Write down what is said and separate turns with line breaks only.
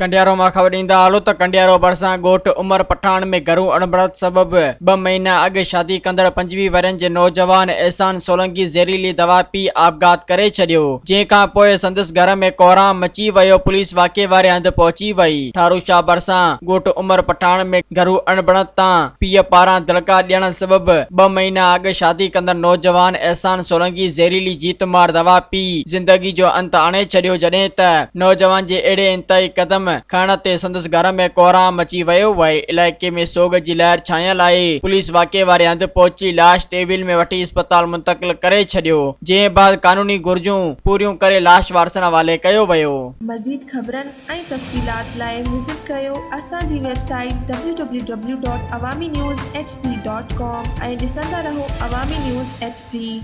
ڪنڊيارو مان خبر ڏيندا هلو ته ڪنڊيارو ڀرسان ڳوٺ عمر پٺاڻ ۾ گهرو اڻبڻت سبب ٻه مهينا اڳ شادي ڪندڙ 25 ورهين جي نوجوان احسان سولنگي زهريلي دوا پي آپگهات ڪري ڇڏيو، جنهن کان پوء سندس گهر ۾ ڪهرام مچي ويو، پوليس واقعي واري هنڌ پهچي وئي. ٺاروشاهه ڀرسان ڳوٺ عمر پٺاڻ ۾ گهرو اڻبڻت تان پيء پاران دڙڪا ڏيڻ سبب ٻه مهينا اڳ شادي ڪندڙ نوجوان احسان سولنگي زهريلي جيت مار دوا پي زندگي جو انت آڻي ڇڏيو جڏهن ته نوجوان جي اهڙي انتهائي قدم کڻڻ تي سندس گهر ۾ ڪهرام مچي ويو آهي علائقي ۾ سوڳ جي لهر ڇانيل آهي پوليس واقعي واري هنڌ پهچي لاش تحويل ۾ وٺي اسپتال منتقل ڪري ڇڏيو جنهن بعد قانوني گهرجون پوريون ڪري لاش وارثن حوالي ڪيو ويو.
مزيد خبرن ۽ تفصيلات لاء وزٽ ڪريو اسان جي website W W W dot Awami news H D dot com ۽ ڏسندا رهو عوامي نيوز ايڇ ڊي.